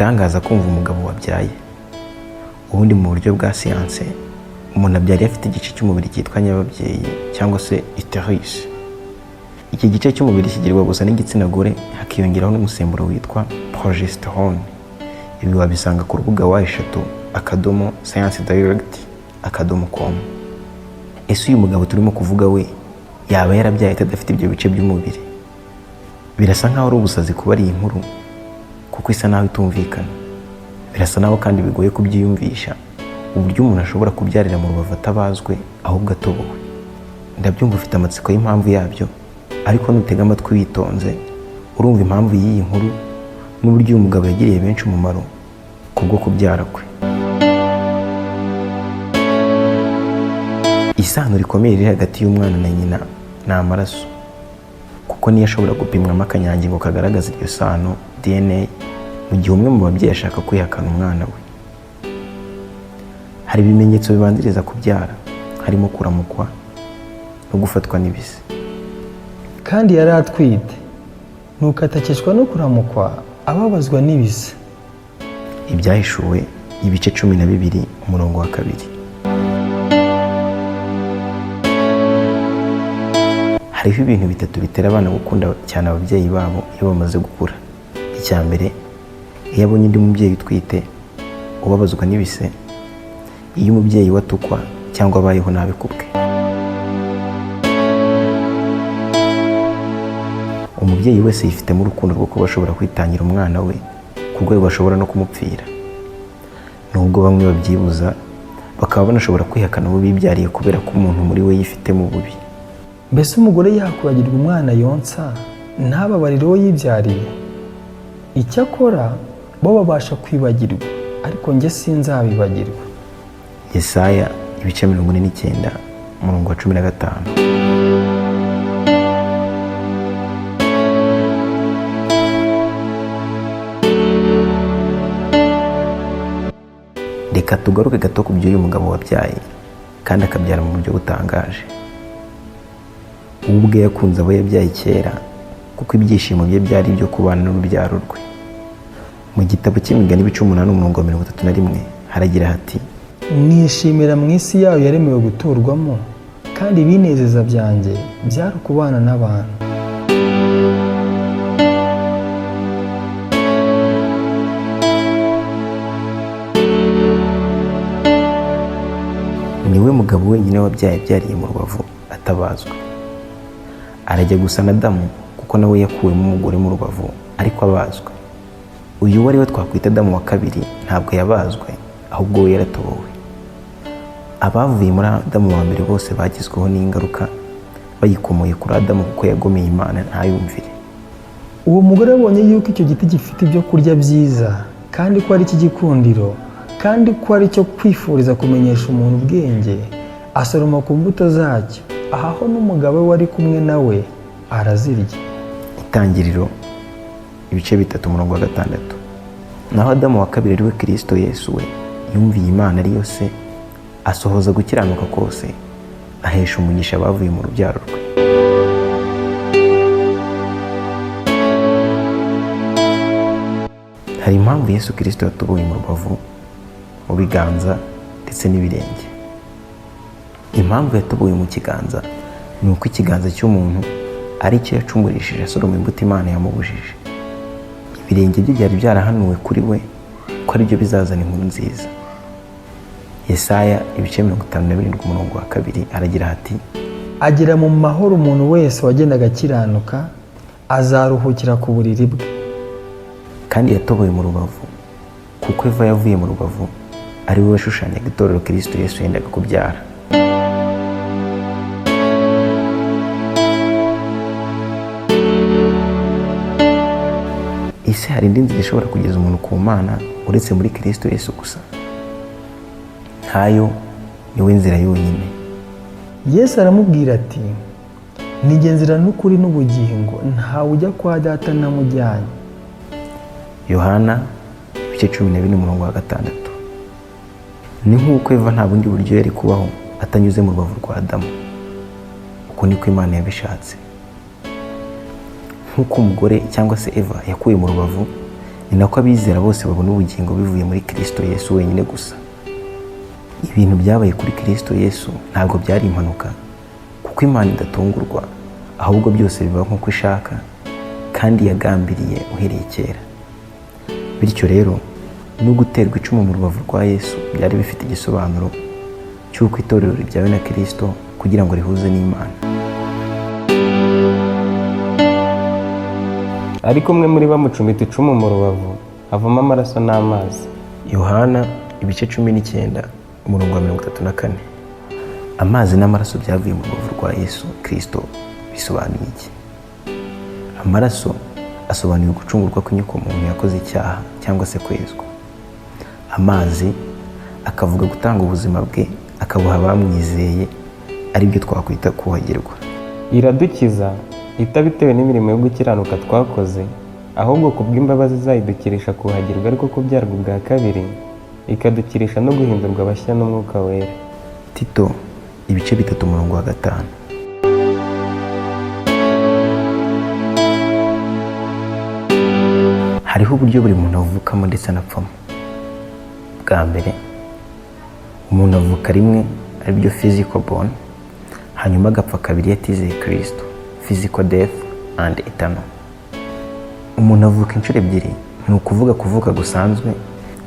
Igitangaza kumva umugabo wabyaye. Ubundi mu buryo bwa siyanse, umuntu abyara iyo afite igice cy'umubiri cyitwa nyababyeyi cyangwa se uterus. Iki gice cy'umubiri kigirwa gusa n'igitsina gore, hakiyongeraho n'umusemburo witwa progesterone. Ibi wabisanga ku rubuga www.sciencedirect.com. Ese uyu mugabo turimo kuvuga we yaba yarabyaye atadafite ibyo bice by'umubiri? Birasa nkaho ari ubusazi kuba ari inkuru, kuko isa naho itumvikana. Birasa naho kandi bigoye kubyiyumvisha uburyo umuntu ashobora kubyarira mu rubavu atabazwe ahubwo atobowe. Ndabyumva ufite amatsiko y'impamvu yabyo, ariko nutega amatwi witonze urumva impamvu y'iyi nkuru n'uburyo uyu mugabo yagiriye benshi umumaro kubwo kubyara kwe. Isano rikomeye riri hagati y'umwana na nyina ni amaraso, kuko niyo ashobora gupimwamo akanyangingo kagaragaza iryo sano DNA, mu gihe umwe mu babyeyi ashaka kwihakana umwana we. Hari ibimenyetso bibanziriza kubyara, harimo kuramukwa no gufatwa n'ibise. Kandi yari atwite, nuko atakeshwa no kuramukwa, ababazwa n'ibise. Ibyahishuwe ibice 12 umurongo wa 2. Hariho ibintu bitatu bitera abana gukunda cyane ababyeyi babo iyo bamaze gukura. Icya mbere, iyo abonye undi mubyeyi utwite ubabazwa n'ibise, iyo umubyeyi we atukwa cyangwa abayeho nabi ku bwe. Umubyeyi wese yifitemo urukundo rwo kuba ashobora kwitangira umwana we ku rwego ashobora no kumupfira, nubwo bamwe babyibuza bakaba banashobora kwihakana abo bibyariye kubera ko umuntu muri we yifitemo ububi. Mbese umugore yakwibagirwa umwana yonsa, ntababarire uwo yibyariye? Icyakora bo babasha kwibagirwa, ariko njye sinzabibagirwa. Yesaya ibice 49 umurongo wa 15. Reka tugaruke gato ku by'uyu mugabo wabyaye kandi akabyara mu buryo butangaje. We ubwe yakunze abo yabyaye kera, kuko ibyishimo bye byari ibyo kubana n'urubyaro rwe. Mu gitabo cy'Imigani ibice 8 umurongo wa 31 haragira hati: Nishimira mu isi yayo yaremewe guturwamo, kandi ibinezeza byanjye byari ukubana n'abantu. Niwe mugabo wenyine wabyaye abyariye mu rubavu atabazwe. Arajya gusa na Adamu, kuko nawe yakuwemo umugore mu rubavu ariko abazwe. Uyu wari we twakwita Adamu wa kabiri ntabwo yabazwe, ahubwo we yaratobowe. Abavuye muri Adamu wa mbere bose bagizweho n'ingaruka bayikomoye kuri Adamu, kuko yagomeye Imana ntayumvire. Uwo mugore abonye yuko icyo giti gifite ibyo kurya byiza, kandi ko ari icy'igikundiro, kandi ko ari icyo kwifuriza kumenyesha umuntu ubwenge, asoroma ku mbuto zacyo, ahaho n'umugabo we wari kumwe nawe, arazirya. Itangiriro ibice 3 umurongo wa 6. Naho Adamu wa kabiri, ari we Kirisito Yesu, we yumviye Imana ariyo Se, asohoza gukiranuka kose, ahesha umugisha abavuye mu rubyaro rwe. Hari impamvu Yesu Kirisito yatuboye mu rubavu, mu biganza ndetse n'ibirenge. Impamvu yatuboye mu kiganza ni uko ikiganza cy'umuntu ari cyo yacumurishije asoroma imbuto Imana yamubujije. Ibirenge bye byari byarahanuwe kuri we ko ari byo bizazana inkuru nziza. Yesaya ibice 57 umurongo wa 2 aragira ati: Agera mu mahoro umuntu wese wagendaga akiranuka, azaruhukira ku buriri bwe. Kandi yatoboye mu rubavu kuko Eva yavuye mu rubavu, ari we washushanyaga itorero Kirisito Yesu yendaga kubyara. Ese hari indi nzira ishobora kugeza umuntu ku Mana uretse muri Kirisito Yesu gusa? Ntayo, niwe nzira yonyine. Yesu aramubwira ati: Ni nzira n'ukuri n'ubugingo, ntawe ujya kwa Data ntamujyanye. Yohana ibice 14 umurongo wa 6. Ni nk'uko Eva nta bundi buryo yari kubaho atanyuze mu rubavu rwa Adamu. Uko niko Imana yabishatse. Nk'uko umugore cyangwa se Eva yakuye mu rubavu, ni Ni nako abizera bose babona ubugingo bivuye muri Kristo Yesu wenyine gusa. Ibintu byabaye kuri Kristo Yesu ntabwo byari impanuka, kuko Imana idatungurwa, ahubwo byose biba nk'uko ishaka kandi yagambiriye uhereye kera. Bityo rero, no guterwa icumu mu rubavu rwa Yesu byari bifite igisobanuro cy'uko itorero ribyawe na Kristo kugira ngo rihuze n'Imana. Ariko umwe muri bo amucumita icumu mu rubavu, havamo amaraso n'amazi. Yohana ibice 19 umurongo wa 34. Amazi n'amaraso byavuye mu rubavu rwa Yesu Kristo bisobanuye iki? Amaraso asobanuye ugucungurwa kw'inyokomuntu yakoze icyaha cyangwa se kwezwa. Amazi akavuga gutanga ubuzima bwe akabuha abamwizeye, aribyo twakwita kuhagirwa. Iradukiza itabitewe n'imirimo yo gukiranuka twakoze, ahubwo kubw'imbabazi zayo idukirisha kuhagirwa ariko kubyarwa ubwa kabiri, ikadukirisha no guhindurwa bashya n'Umwuka Wera. Tito ibice 3 umurongo wa 5. Hariho uburyo buri muntu avukamo ndetse anapfamo. Bwa mbere, umuntu avuka rimwe, aribyo physical born, hanyuma agapfa kabiri iyo atizeye Kristo, physical death and eternal. Umuntu avuka inshuro ebyiri, ni ukuvuga kuvuka gusanzwe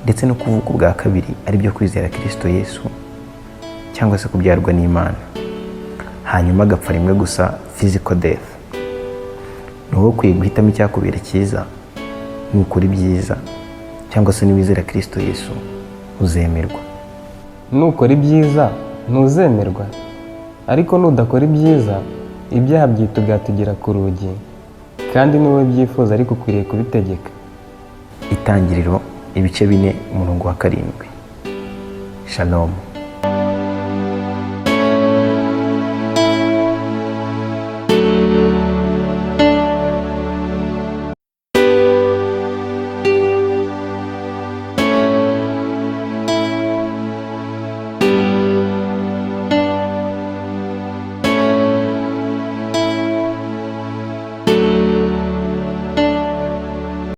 ndetse no kuvuka ubwa kabiri, aribyo kwizera Kristo Yesu cyangwa se kubyarwa n'Imana, hanyuma agapfa rimwe gusa, physical death. Ni wowe ukwiye guhitamo icyakubera cyiza, nukora ibyiza cyangwa se niwizera Kristo Yesu uzemerwa. Nukora ibyiza ntuzemerwa, ariko nudakora ibyiza ibyaha byitugatugira ku rugi, kandi ni wowe byifuza ariko ukwiriye kubitegeka. Itangiriro ibice 4 umurongo wa 7. Shalom.